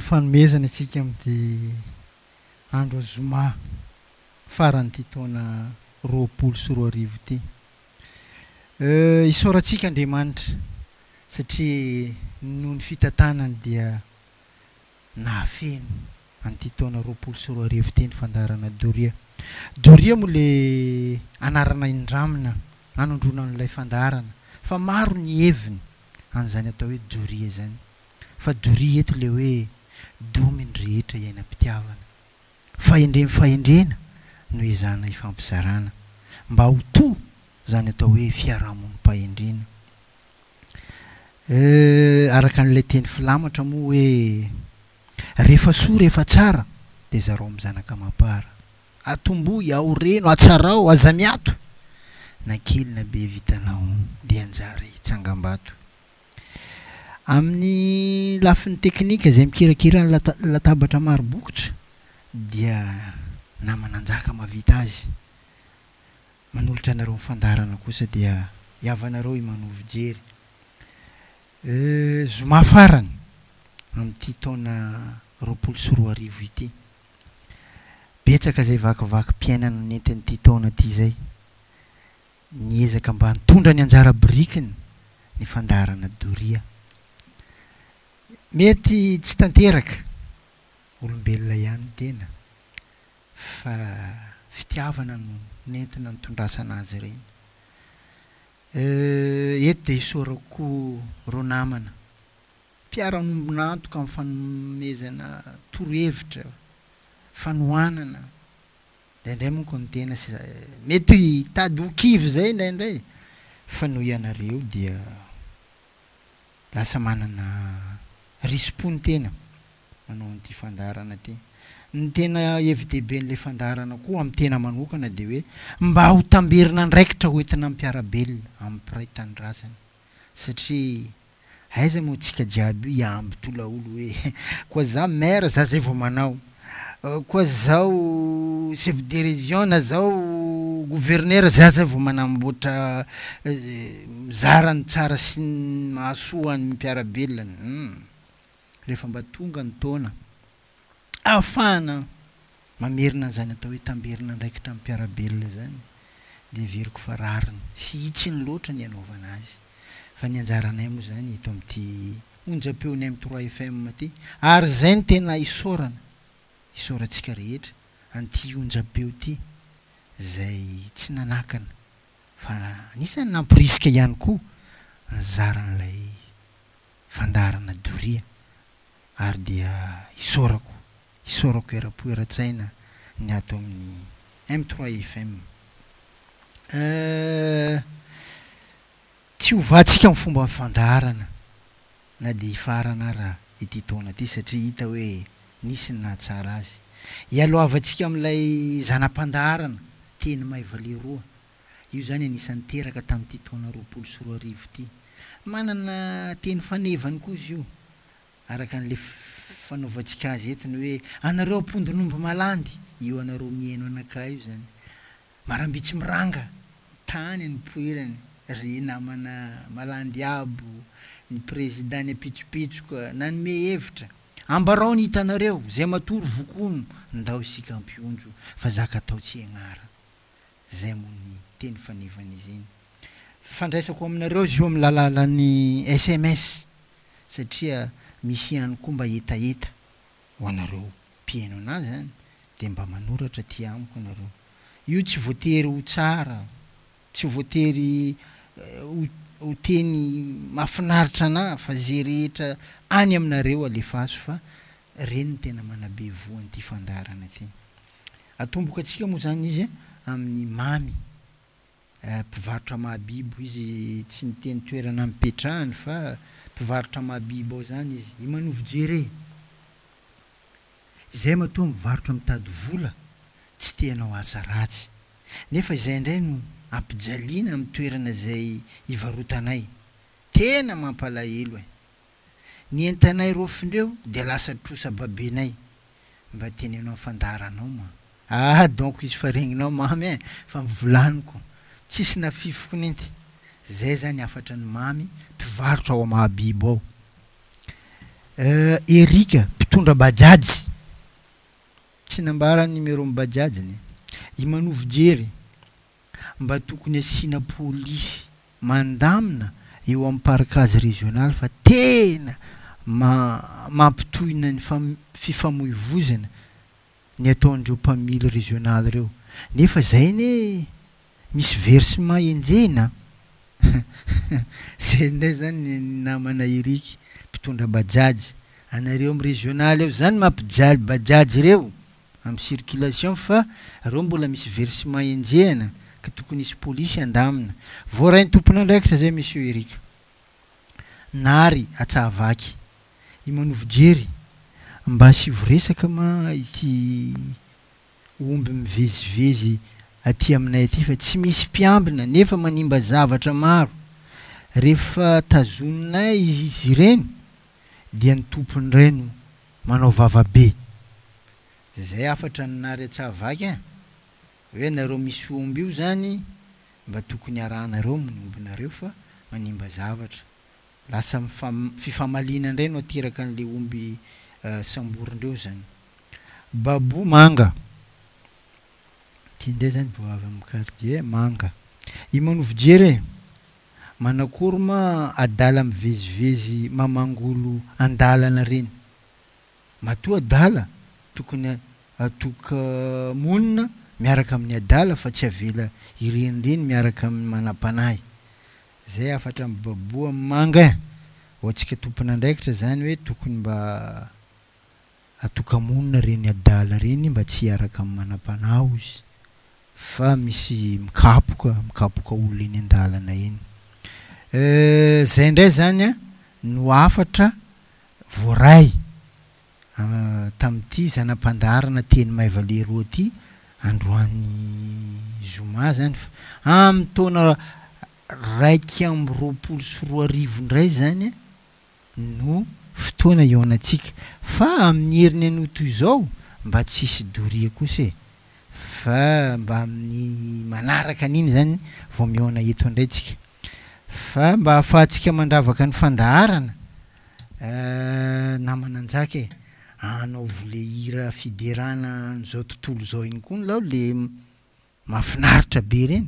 fanomezana isika amin'ity andro zoma faran'ity taona 2020 ity. Isaorantsika Andriamanitra satria noho ny fitantanany dia nahafeno an'ity taona 2020 ity ny fandaharana Doria. Doria moa ilay anarana indramina anondroana an'ilay fandaharana fa maro ny heviny an'izany atao hoe doria izany. Fa doria eto ilay hoe domy ny rehetra iainam-pitiavana. Fahendren'ny fahendrena no ezahana ifampizarana mba ho to izany atao hoe fiarahamonim-pahendrena. Eh, araka an'ilay teny filamatra moa hoe rehefa soa rehefa tsara dia zarao amin'ny zanaka amam-para. Atombohy, aoreno, atsarao, aza miato! Na kely na be vitanao dia anjara tsangambato. Amin'ny lafiny teknika izay mikirakira ny latabatra maro bokotra dia namana Njaka mahavita azy. Manolotra anareo ny fandaharana kosa dia hiavanareo i Manovo Jery. Zoma farany amin'ity taona 2020 ity. Betsaka izay vakivakim-piainana nentin'ity taona ity izay. Niezaka mba nitondra ny anjara birikiny ny fandaharana Doria. Mety tsy tanteraka, olombelona ihany ny tena, fa fitiavana no nentina nitondrasana azy ireny. Eto dia isaorako koa ireo namana mpiara-miombon'antoka amin'ny fanomezana torohevitra, fanohanana. Indraindray manko ny tena mety hitady ho kivy izay indraindray fa noho ianareo dia lasa manana risi-po ny tena manao an'ity fandaharana ity. Ny tena hevi-dehiben'ilay fandaharana koa amin'ny tena manokana dia hoe mba ho tamberin'andraikitra hoentina amin'ny mpiara-belona, amin'ny mpiray tanindrazana satria Aiza moa tsika jiaby io hiamby tolaolo hoe koa za maire za zay vao manao, koa zao chef de region na zao gouverneur za zay vao manamboatra mizara ny tsara sy ny mahasoa ny mpiara-belona hum rehefa mba tonga ny taona ahafahana mamerina an'izany atao hoe tamberin'andraikitra amin'ny mpiara-belona izany dia heveriko fa rariny sy hitsiny loatra ny hanaovana azy. Fa ny anjaranay moa izany eto amin'ity onjam-peon'ny M trois FM ity ary izay no tena isaorana, isaorantsika rehetra an'ity onjam-peo ity izay tsy nanakana fa anisan'ny nampirisika ihany koa nizara an'ilay fandaharana doria ary dia isaorako, isaorako eram-po eran-tsaina ny ato amin'ny M trois FM. Euh. Tsy hovantsika ny fomba fandaharana na dia hifarana ara ity taona ity satria hita hoe nisy ny nahatsara azy. Ialohavantsika amin'ilay zana-pandaharana teny Maivaleroa. Io izany anisan'ny teraka tamin'ity taona 2020 ity. Manana teny fanevany koa izy io araka an'ilay fanaovantsika azy eto ny hoe anareo ampondin'omby malandy, io anareo mihaino anakahy io izany. Marambitsy miranga, tany nipoirany, ry namana malandy abo, ny président niapitsopitsoka, nanome hevitra, ambarao ny hitanareo, zay matory vokono, ndao isika hampionjo, fa zaka atao tsy hiagnara. Zay moa ny teny fanevan'izy iny. Fandraisako aminareo izy io amin'ny lalalan'ny sms, satria misy ihany koa mba hetaheta ho anareo mpihaino anazy zany dia mba manoratra aty amiko nareo. Io tsy voatery ho tsara, tsy voatery ho ho teny mahafinaritra anah fa ze rehetra any aminareo alefaso fa reny no tena manabe voa an'ity fandaharana ity. Atomboka antsika moa zany izy amin'ny Mamy, mpivarotra mahabibo izy tsy niteny toerana nipetrahany fa mpivarotra mahabibo ao zany izy. I Manovo Jere. Izay matoa mivarotra mitady vola tsy te hanao asa ratsy. Nefa izay indray no ampijaliana amin'ny toerana izay ivarotanay. Tena mampalahelo e! Ny entanay raofindreo dia lasa trosa babenay. Mba teneno amin'ny fandaharanao ma. Ah donc izy fa regninao mamy eh! Fa mivolaniko. Tsisy nafifiko ninty. Zay zany hafatra ny mamy mpivarotra ao Mahabibo ao. Eric. mpitondra bajaj. Tsy nambara ny numéro-n'ny bajaj-ny. I Manovo Jery, mba tokony asiana polisy mandamina eo amin'ny parcage régional fa tena mampitohina ny fifamoivoizana ny ataon'ireo mpamily régional ireo. Nefa zay anie misy versement enjehina a! Zay indray zany ny namana Eric mpitondra bajaj, anareo amin'ny régional eo zany mampijaly bajaj ireo amin'ny circulation fa reo mbola misy versement enjehina ka tokony hisy polisy handamina. Voarain'ny tompon'andraikitra zay monsieur Eric. Nary Atsahavaky. I Manovojery, mba asivo resaka ma ity omby mivezivezy aty aminay aty fa tsy misy mpiambina nefa manimba zavatra maro. Rehefa tazoninay izy ireny dia ny tompony indray no manao vava be. Zay hafatra ny Nary Atsahavaky an! Hoe nareo misy omby io zany mba tokony arahanareo ny ombinareo fa manimba zavatra. Lasa fifamaliana indray no ateraka an'le omby samborindreo zany. Babou manga. Ty indray zany vao avy amin'ny kartie manga. I Manovojery e! Manakory ma adala mivezivezy mamangolo andalana reny. Matoa adala tokony atoka monina miaraka amin'ny adala fa tsy avela hirenireny miaraka amin'ny manam-panahy. Zay hafatra mibaboha amin'ny manga eh! Ho antsika tompon'andraikitra zany hoe tokony mba atoka-monina reny adala reny mba tsy hiaraka amin'ny manam-panahy ozy fa misy mikapoka, mikapoka olona eny an-dalana eny. Eh! Zay indray zany an no hafatra voaray tamin'ity zana-pandaharana teny Maivaleroa ity androany zoma izany fa amin'ny taona 2021 indray izany no fotoana hihaonantsika fa amin'ny heriny anio toy izao mba tsy hisy doria kosa e! fa mba amin'ny manaraka an'iny izany vao mihaona eto indray tsika fa mba ahafahantsika mandravaka ny fandaharana eh namana Njaka e! anaovo le hira fiderana an'izao tontolo izao iny koa lao le mahafinaritra be reny.